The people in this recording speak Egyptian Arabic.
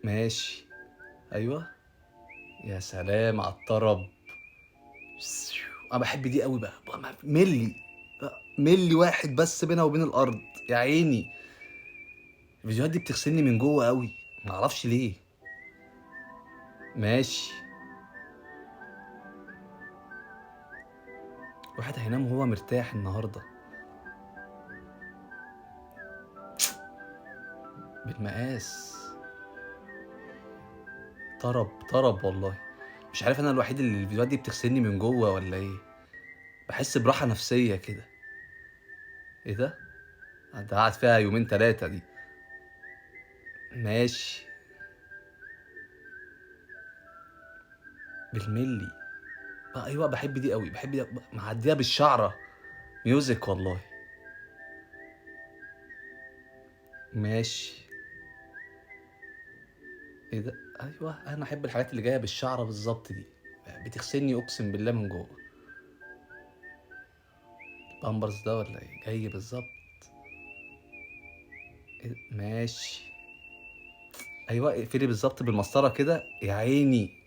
ماشي. ايوه، يا سلام على الطرب. انا بحب دي قوي بقى. ملي، ملي واحد بس بينها وبين الارض. يا عيني، الفيديوهات دي بتغسلني من جوه قوي، معرفش ليه. ماشي. الواحد هينام وهو مرتاح النهارده. بالمقاس. طرب طرب والله. مش عارف انا الوحيد اللي الفيديوهات دي بتغسلني من جوه ولا ايه. بحس براحة نفسية كده. ايه ده؟ ده قعد فيها يومين تلاتة دي. ماشي. بالملي بقى. ايوه بحب دي قوي، بحب دي، معديها بالشعره. music والله. ماشي. ايه ده؟ ايوه انا احب الحاجات اللي جاية بالشعره بالظبط دي، بتغسلني اقسم بالله من جوه. البامبرز ده ولا ايه؟ جاي بالظبط. إيه؟ ماشي. ايوه اقفلي بالظبط بالمسطره كده. يا عيني.